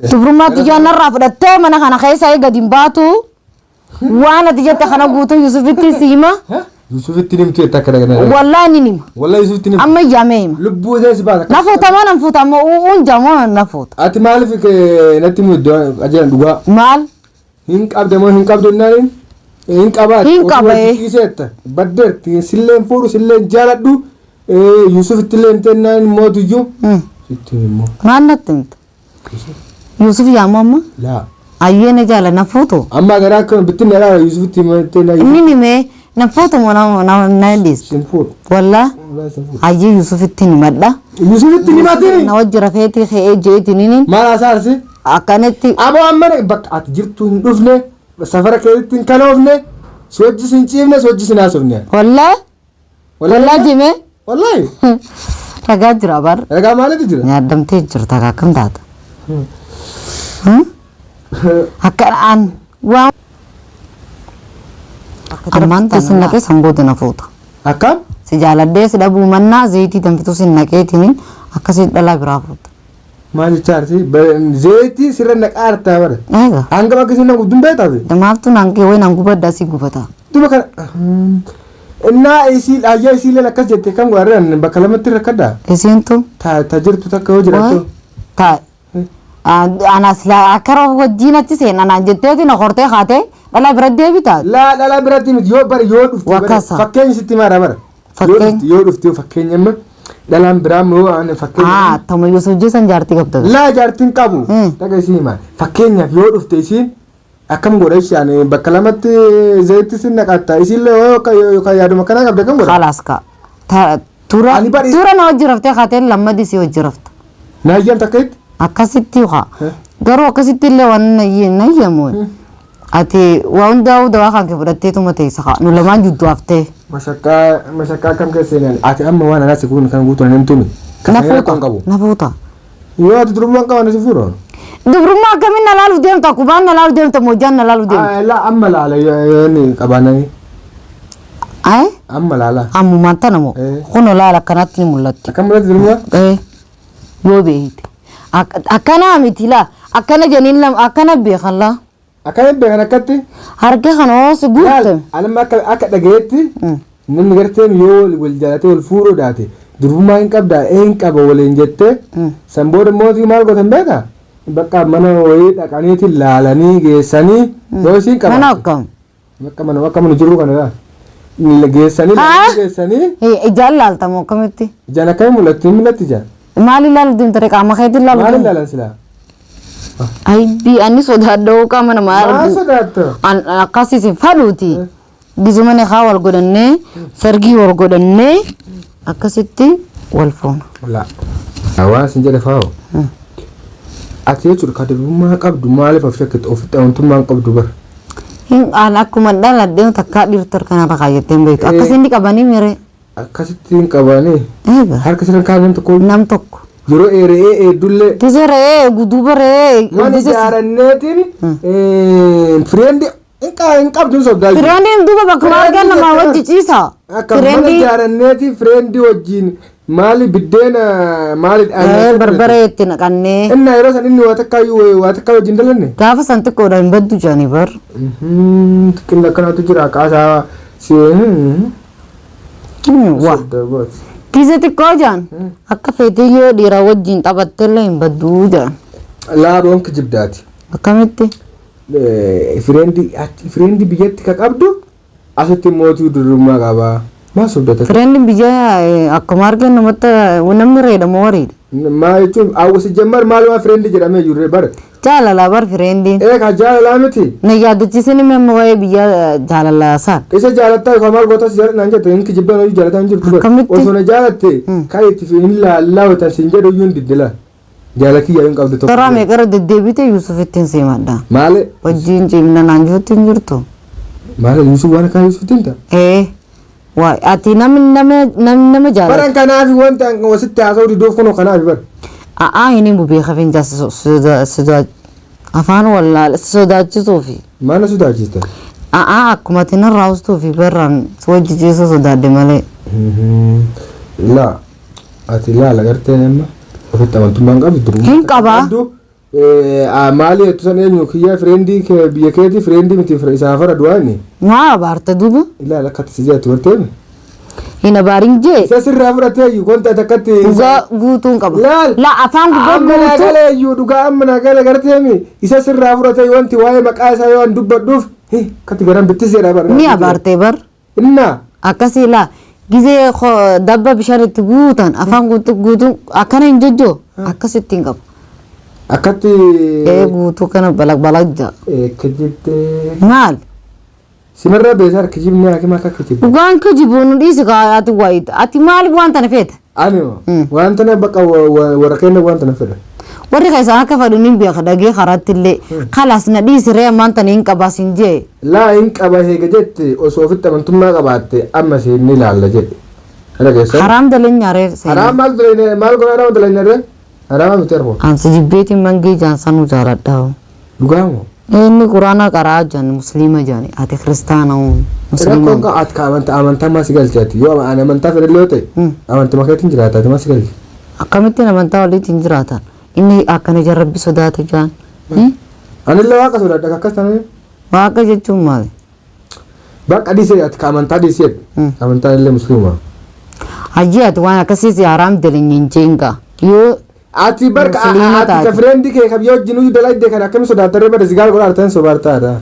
Dubrummaa tiyyaa narraa fudhattee mana kana keessa gadi hin baatu. Waan ati jette kana guutuu Yusufitti si hima. Yusufitti nimtu jette akka dhagana. Wallaahi ni hima. Wallahi Yusufitti nimtu. Amma ijjaamee hima. Lubbuu ishee si baasa. Na fuuta moo nan fuuta ammoo uun jamoo na fuuta. Ati maaliif natti himu iddoo ajajan dhugaa? Maal? Hin qabde moo hin qabdu jennaan hin qabaat. Hin qaba, eh. Dhiiseetta. Baddeerti silleen fuudhu silleen jaaladhu. Yusufitti illee himte jennaan mootiyyuu. Sitti immoo. Maal natti himta? Yusuf yaamu amma? Laa. Ayyee na jaala na fuutu. Amma garaa akkana bittinni alaa Yusufitti himte jennaan Inni himee na fuutu moo na dhiistu? sin fuudhu. Wallaa Wallahi sin fuudhu. ayyee Yusufitti himadha. Yusufitti himatini. Na wajji rafeetii ka'ee jeetiniin Maal haasa'arsi? akkanatti Aboo amma bakka ati jirtu hin dhufne safara keetitti hin kaloofne si wajjis hin ciifne si wajjis hin haasofne. wallaa wallaa jimee Wallahi. Ragaa jira bar. Ragaa maalitu jira? Nyaaddamtee jirta akkam taata? Akka an waan ammaan tana sin naqee san booda na fuuta. Akkam? Si jaaladhee si dhabuu mannaa zayitii danfituu sin naqeetiin akkasii dhalaa biraa fuuta. Maal jechaa jirti? Zayitii sirra naqaa jirta bara. Eega. Hanga bakka isin nama gubduun beektaa fi? Maaltu naan kee wayi naan gubaddaa si gubata. Duba kana. Innaa isii ayyaa isiileen akkas jette kan godhan bakka lamatti rakkadhaa. Isiintu. Ta jirtu takka yoo jiraattu. Ta anas la akka wajjin achi seenna naan jetteeti na hortee kaatee dhala bira deebita. Laa dhala biratti miti yoo bara yoo dhufte bara Wakkasa. fakkeenya sitti maara bara. Yoo Fakkeenya. dhufte yoo dhufte fakkeenya amma dhalaan biraa yoo ani fakkeenya. Haa tama Yusuf jesan jaartii qabda. Laa jaartiin qabu. Hmm. Dhaga isii hima. Fakkeenyaaf yoo dhufte isiin akkam godha ishee ani bakka lamatti zayitti sin naqatta isiillee yoo yookaan yaaduma akkanaa qabda akkam godha. Khalaas ka. Ta tura Ani bari- tura na wajji raftee kaatee lammadii si wajji rafta. Naayyaan takka itti. Akkasitti haa. Garuu akkasitti illee waan na hiyyamu. Ati waa hundaa'uu dawaa kan kee fudhatteetuma teessa haa. Nu lamaan jidduu haftee. Mashakkaa mashakkaa akkam keessa seenan ati amma waan anaas kun kan guutuu nan tumi. Na Kan fuuta. qabu. Na fuuta. Yoo ati durummaan qaban si fuudhu. Dubrummaa akkamiin na laaluuf deemta? Kubaan na laaluuf deemta? Moojjaan na laaluuf deemta? Laa amma laala yoo inni qabaananii Ayi amma laala. ammumaan tana moo? Eh. Kunoo laala akkanatti ni mul'atti. Akkam mul'atti durummaa? Eh, yoo beeyte. Akkanaa miti laa akkana jeniin lama akkana beekan laa. Akkamiin beekan akkatti? Harka kana hoo si Laal guutte. anamma akka akka dhagayetti namni garteen yoo wal jaalatee wal fuudhuu daate durbummaa hin qabdaa ee hin qaba waliin jettee san booda mootii maal gootan beekaa? Bakka mana wayii dhaqaniiti laalanii geessanii yoo isiin Mana qabaate. akkam? Bakka mana bakka mana jiru kana laa. Geessanii Haa? laalanii geessanii Eh, Ijaan laaltamoo akkamitti? ijaan akkamii mul'atti hin mul'atti ijaan? Maal ilaalu deemta ree qaama keetiin ilaalu Maal deemta? ilaalan silaa? Aybii ani sodaadhoo qaama namaa Maal argu. sodaatta? Akkasiis hin fadhuuti. Gizuma ne haa wal godhannee sargii wal godhannee akkasitti wal fuuna. Laa. Waan isin jedhe faa'o. Ati jechuudha ka durbummaa qabdu maaliif of shakkitu ofitti amantummaa hin qabdu bara. Hin an akkuma dhaladhee takkaa dhiirtu harka narra kaayyattee hin beektu. Akkasiin qabanii miree. Akkasitti hin qabaanii. Eega. Harka sirra kaa'an nam tokko Nam tokko. yeroo eeree eeddullee Gizee re'ee guduuba re'ee. mana ijaaranneetiin fireendi hin qabdu hin sobdaa jiru. Fireendiin duuba bakkuma argan namaa wajji ciisa. Akka mana Fireendiin ijaaranneetiin fireendi wajjin maali biddeena maali barbaree itti naqannee. Innaa yeroo san inni waa takka waa takka wajjin dalanne. Gaafa san xiqqoodha hin baddu jedhanii bar. Xiqqinni akkanaatu jira qaasaa si. Waa. Gizee xiqqoo jaan akka feetee yoo dhiira wajjin taphattellee hin badduu jaan. Laaboon kijibdaati. Akkamitti? Fireendi fireendi biyyatti ka qabdu asitti mootii durbummaa qaba. Maa sobdata? Fireendiin biyya akkuma argan namatti namni reedha moo horiidha? Maa jechuun hawwasi jammar maalumaa fireendi jedhamee jirre bara. Jaalalaa bar fireendiin. Ee ka jaalalaa miti. Na yaadachiisin immoo amma waa'ee biyya jaalalaa isaan. Isa jaalattaa yookaan maal gootas jaaladha naan jette inni kijibbaan hojii jaalataa hin jirtu bara. Akkamitti? Osoo na jaalatte kan itti hin laallaa watan siin jedhu iyyuu hin diddila. Jaalakii yaa hin qabdu tokko. Karaa meeqarra deddeebite Yusuf ittiin simadha. Maali? Wajjin cimna naan jirutti hin jirtu. Maali Yusuf waan akkaa Yusuf tinta? Ee. Waa ati namni nama namni nama jaalatu. Baran kanaaf wanta wasitti haasa'u diduuf kunoo kanaaf bara. A'aa hin himu beeka finjaa afaan wallaala sodaachisuufi. Maal na sodaachista? A'aa akkuma ati narraa ustuufi barraan si wajji ciisuu sodaadhe malee. Laa ati laala gartee nama ofitti amantummaa hin qabdu. Hin qabaa. Maali jettu san eenyu kiyya friendii kee biyya keetii friendii miti isaa fara du'aani. Maa abaarta duuba? Ilaala akkatti si jettu gartee. Hin abaarin jee. Isa sirraa fudhatee iyyuu konta takkatti. Dhugaa guutuun qaba. Laal. La afaan gubbaa Amma naa guutuu. gala iyyuu dhugaa amma naa gala garteemi isa sirraa fudhatee wanti waa'ee maqaa isaa yoo an dubbadhuuf akkatti garan bittiseedha bara. Ni abaartee bar. Innaa. Akkasii laa gizee dabba bishaan itti guutan afaan guutuu guutuun akkana hin jojjoo akkasitti hin qabu. Akkatti. Ee guutuu kana balaq balaq ja'a. Kijibdee. Maal? Simarraa beesaa kijibni haakima akka kijibde. Dhugaan kijibu nu dhiisi kaa ati waayita. Ati maaliif waan tana feeta? Ani waan tana bakka warra kenna waan tana fedha. Warri keessaan akka fedhu ni beeka dhagee karaatti illee. Kalaas na dhiisi ree ammaan tana hin qabaas hin jee. Laa hin qaba heega jette osoo ofitti amantummaa qabaatte amma seen ni ilaalla jedhe. Kana keessa. Haraam dalenya ree seenaa. Haraam maal dalenya maal godhaa haraam dalenya ree? Haraama miti arfo. Ansi jibbeetiin mangee jaansanuu jaaladha. Dhugaamoo. Inni quraana qaraa jaan musliima jaani ati kiristaana musliima. Rakkoon kan ati ka amantaa amantaa maa si galche ati yoo ani amantaa fedhallee yoo ta'e amantii makeetiin jiraata ati maa si galche. Akkamittiin amantaa waliitiin jiraatan inni akkana ija rabbi sodaate jaan. Anillee waaqa sodaadha akkas taanaan. Waaqa jechuun maali? Bakka dhiisee ati ka amantaa dhiisee amantaan illee musliima. Hajji ati waan akkasii si haraam dalenya hin jeenga. Yoo Ati barka Musliima ati ka taate. friendii kee ka biyya wajjin uyyuu dalagde kan akkami sodaattarree bada sigaar godhaa artan sobaartaadha.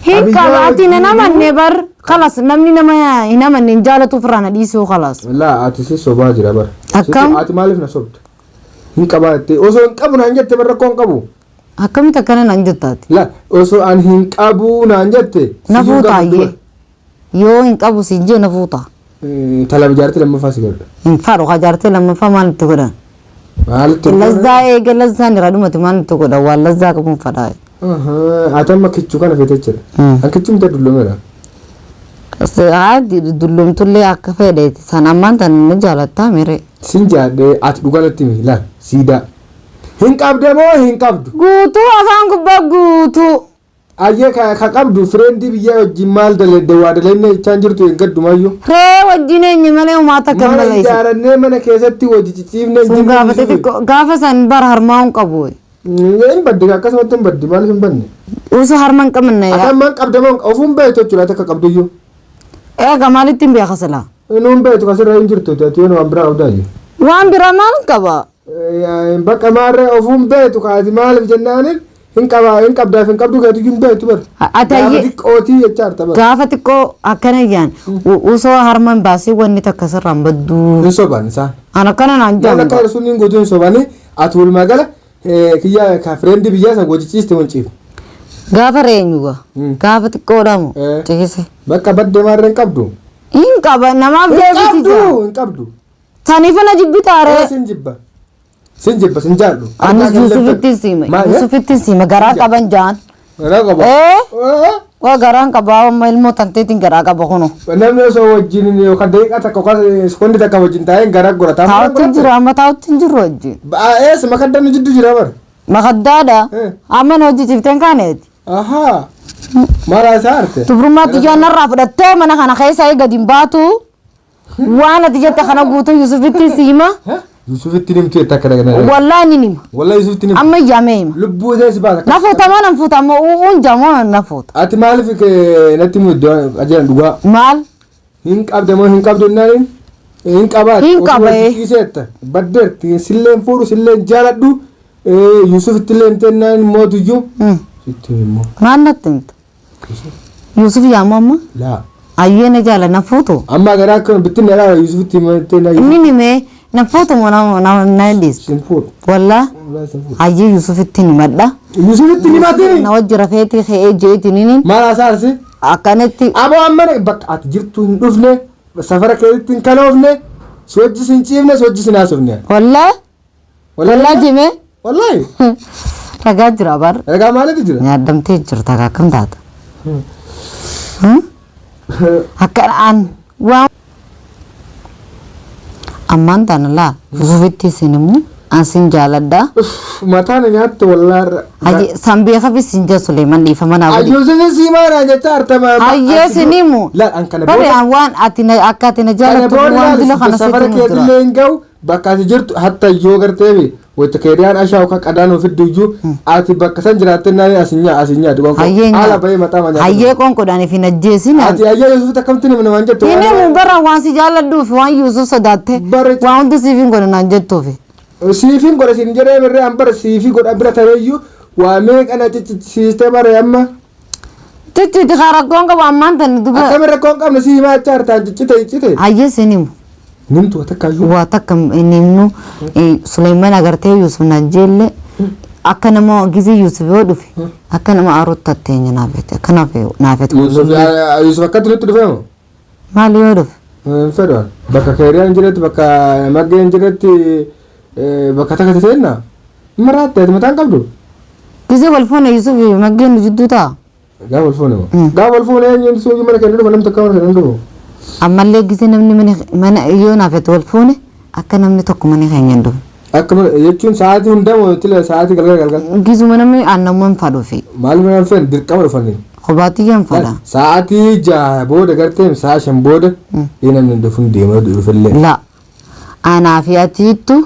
hin Abiyyaa qaba ati wajjin nan amanne bar kalas namni nama hin amanne hin jaalatu ofirraa na dhiisuu kalas. Laa ati si sobaa jira bara. Akkam? Ati maaliif na sobda? Hin qabaa jettee osoo hin qabu naan jette bara rakkoo hin qabu. Akkamitti akkana naan jettaati? Laa osoo an hin qabu naan jette. Na siyyuu fuutaa qabu iyyee. Yoo hin qabu siin jee na fuutaa. Talaba jaartii lammaffaa si godha. Hin fadhu ka jaartii lammaffaa maal itti godhan? Maalitti Lazzaa eega lazzaan irraa dhumate maal itti godhan? Waan lazzaa qabuun fadhaa. Ati amma kichuu kana feetee jira. An kichuu miti dulloomeera. Haati dulloomtullee akka fedheeti. San ammaan tan ni jaalattaa miree. Sin jaadhee ati dhugaa natti himi laal siidaa. Hin qabde moo hin qabdu? Guutuu afaan gubbaa guutuu. Ayyee ka qabdu friendii biyyaa wajjin maal daledde waa dalenne jechaan jirtu hin gaddumayyuu. Ree wajjin eenyu malee uumaa takka Mana malee. ijaarannee mana keessatti wajji ciciifnee Sun gaafa xixiqqoo gaafa san bara harmaa hin qabu. Hin badde akkasumatti hin badde maaliif hin badne? Osoo harma hin qabne Ati yaa. ammaan qabda moo ofuun beektu jechuudha ati akka qabduyyuu. Eega maalitti hin beeka silaa? Nuun beektu kasirra hin jirtu ati yoo waan biraa qabdaa Waan biraa maal qaba? Bakka maarree ofuun beektu kaati maaliif jennaanin hin qabaa hin qabdaaf hin qabdu keetu hin beektu bar. Ati Gaafa ayyee xiqqootii jechaa jirta bar. gaafa xiqqoo akkana jaan osoo harma hin baasee wanni takka sirraa hin badduu. Hin soban isaan. An akkana naan Jaan jaan. akka sun hin guutuu hin sobanii ati walumaa gala kiyya ka friendii biyyaa san wajji ciiste wanciif. Gaafa reenyu gaa. Gaafa xiqqoodha moo ciise. Bakka baddee maarree hin qabdu. Hin qaba namaaf Hin deebiti qabdu jaa. hin qabdu. Saniif na jibbitaaree. Sin jibba. Sin jibba sin jaallu. Anis Yuusufittiin siima. Yuusufittiin siima garaa qaban jaan. Garaa qaba. Ee waa garaan qabaa amma ilmoo tanteetiin garaa qaba kuno. Namni osoo wajjin yookaan daqiiqaa takka yookaan sekoondii takka wajjin taa'ee garaa godhata. Taa'utti hin jiru amma taa'utti hin jiru wajjin. Eessa makaddaan nu jidduu jira bara. Makaddaadha. Amma na hojjechiifteen kaaneeti. Ahaa. Maal haasaa arte? Dubrummaa tiyyaan narraa fudhattee mana kana keessa gadi hin baatu. Waan ati jette kana guutuu Yuusufitti siima. Yuusufitti nimtu jette akka dhagana. Wallaahi ni nima. Wallaahi Yuusufitti nimtu. Amma ijjaamee hima. Lubbuu ishee si baasa. Na fuuta moo nan fuuta ammoo uun jamoo na fuuta. Ati maaliif natti himu iddoo ajajan dhugaa? Maal? Hin qabde moo hin qabdu jennaan hin qabaat. Hin qaba, ee. Dhiiseetta. Baddeerti silleen fuudhu silleen jaaladhu. Yuusufitti illee himte jennaan mootuyyuu. Sitti himmoo. Maal natti himta? Yuusuf yaamu amma? Laa. Ayyee na jaala na fuutu. Amma garaa akkana bittinni alaa Yuusufitti himte na Inni nimee na fuutu moo na dhiistu? Sin fuudhu. Wallaa Wallaahi sin fuudhu. ayyee Yuusufitti himadha. Yuusufitti himatini. Na wajji rafeetii ka'ee jeetiin Maal haasaa arsi? akkanatti Aboo amma bakka ati jirtu hin dhufne safara keetitti hin kaloofne si wajjis hin ciifne si wajjis hin haasofne. wallaa wallaa jimee Wallaahi. ragaa jira bar Ragaa maalitu jira? nyaaddamtee jirta akkam taata? Akka an waan ammaan tana laa Yuusufitti isin immoo an sin jaaladha. Mataa na nyaatte wallaarra. Haji san beekafi sin jaa Suleeman dhiifama naa godhi. Ayyuusin siimaadha jecha artama. Hayyee sin himu. Laal an kana Bari booda. an waan ati na akka ati na Kana jaalattu booda waan dila laal kana safara sitti himu jira. keetillee hin ga'u bakka ati jirtu hatta yoo garteefi Wayita keeriyaan ashaa yookaan qadaan ofitti iyyuu ati bakka san jiraatte naan asin nyaa asin nyaatu qoonqoo. Hayyee nyaa. Haala bahee mataa manyaa. Hayyee qoonqoodhaan if hin ajjeesin. Ati hayyee Yuusufitti akkamitti nama namaan jettu? Inni mun bara waan si jaalladhuuf waan Yuusuf sodaatte Bara- waan hundi siif hin godhe naan jettuufi. Siifiin godha siin jedhee mirree an bara siifii godha bira tareeyyuu waa meeqa na ciccisiistee bare amma. Cicciti kaa rakkoon qabu ammaan tani duba. Akkami rakkoon qabne si himaa acha hartaan ciccite ciccite. Hayyee sin himu. Nimtu takka iyyuu. Waa takka hin himnu. Suleyman agartee Yuusuf naan jeelle akka nama gizee Yuusuf yoo dhufe akka nama aarutti tatteenya naafete akka naafete. Yuusuf Yuusuf akkatti nutti dhufee moo? Maali yoo dhufe? Hin fedhu. Bakka keeriyaan jiretti bakka maggeen jiretti bakka takka seenna. Maraatte ati mataan qabdu. Gizee wal fuune Yuusuf maggeen nu jidduu ta'a. Gaafa wal fuune moo? Gaafa wal fuune eenyuun suuqii mana keenya dhufa namni tokko mana keenya dhufu. Ammallee gizee namni mana yoo naafete wal fuune akka namni tokko mana keenya hin dhufne. Akka mana jechuun sa'aatii hundaa moo tila sa'aatii galgala galgala. Gizuma namni aannamman fadhuufi. Maal mana feen dirqama dhufanii. Kophaatti yan fadha. Sa'aatii 6 booda gartee sa'a 5 booda inni namni dhufuun deemaa dhufillee. La. Anaa fi atiittu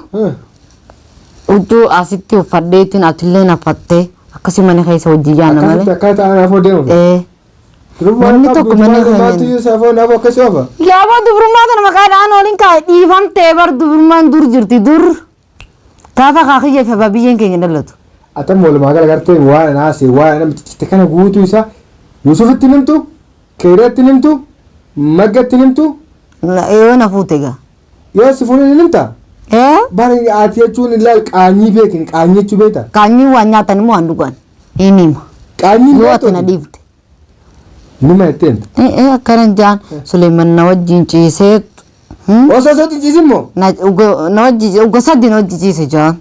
huccuu asitti uffadheetiin atillee nafattee akkasii mana keessa hojii yaana Akkasitti malee. akka ta'an afoo deemu. Ee. Namni tokko mana keenya. Maaltu saafoo naafoo akkasii oofa. Yaaboo dubrummaa tana maqaa dhaan waliin kaa'e dhiifamtee bar dubrummaan dur jirti dur. Gaafa kaakiyya fi ababiyyeen keenya dhalatu. Atam walumaa gala gartee waan naasee waan namni ciccite kana guutuu isaa Yuusufitti nimtu, Keeriyaatti nimtu, Maggatti nimtu, Yoo na fuute gaa. Yoo si fuudhan ni nimta. Ee. Bari ati jechuun ilaal qaanyii beekin qaanyii jechuu beekta. Qaanyii waan nyaatan immoo waan dhugan. Hin hima. Qaanyii Yoo ati na dhiifte. Nima jetteen. Ee akkana jaan Suleeman na wajjin ciisee. Osoo osoo ciisin moo? Na wajjin uga sadii na wajjin ciise jaan.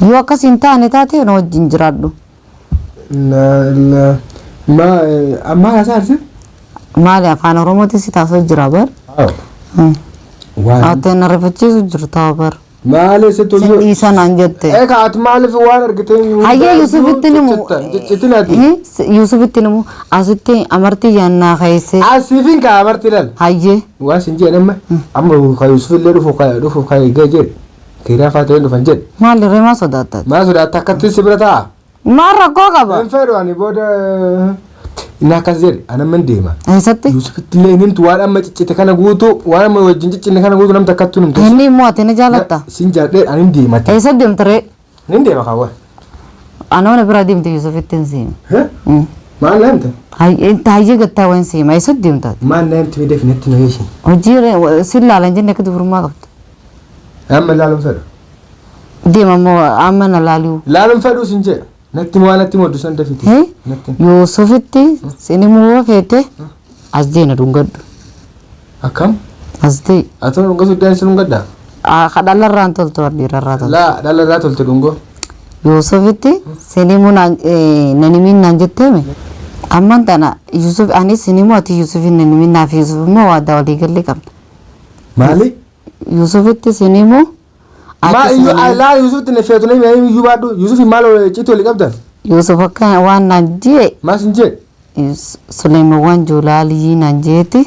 Yoo akkas hin taane taate na wajjin jiraadhu. Ma ammaa haasaa arsi? Maali afaan Oromootiin si taasisuu jira bar. Waan. Ati na rifachiisu jirta bar. Maali si Sin tuyyuu? dhiisa naan jette. Egaa ati maaliif waan argite? Hayyee Yuusufitti nimu. Ciccitin ati. Yuusufitti nimu asitti amartii yaannaa keesse. Asiifin kaa amarti lal. Hayyee. Waan sin jedhan amma amma ka Yuusuf illee dhufu ka dhufu ka eegee jedhe. Keeriyaa fa'aa ta'ee dhufan jedhe. Maali reemaa sodaattat? Maal sodaatta akkatti si bira taa'a? Maal rakkoo qaba? Hin fedhu ani booda inni akkas jedhe ani amma hin deema. Eessatti? Yuusufitti illee hin himtu waan amma ciccite kana guutuu waan amma wajjin ciccinne kana guutuu namni akkattuu himtu. Inni immoo ati ni jaalatta? Sin jaadhee ani hin deema. Eessa deemta ree? Hin deema kaawwa. Ana mana biraa deemte Yuusufitti hin siima. Maal na himta? Hayyee gattaa waan siima. Eessa deemta? Maal na himti midheef natti na yeeshin. Hojii sin laalan jenne akka dubrummaa qabda. Amma ilaaluun fedhu. Deema immoo amma na laaliu. Ilaaluun fedhu sin jedha. Natti waan natti moddu san dafiti. Natti. Yuusufitti sin immoo feete as deena dhungadhu. Akkam? As dee. Ati dhunga suddaan sin dhungaddaa? Ka dhalarraan toltu dhiirarraa toltu. Laa dhalarraa tolte dhungoo. Yuusufitti sin immoo nan himin naan jetteeme. Amman tana Yuusuf ani sin immoo ati Yuusufin nan himin naaf Yuusuf immoo waadaa walii gallee qabna. Maali? Yuusufitti sin immoo. Ma iyyuu laa Yuusufitti na feetu na himi iyyuu baadhu Yuusuf maal citti walii qabdan? Yuusuf akka waan naan jee. Maal sin jee? Suleyman waan joolaalii naan jeeti.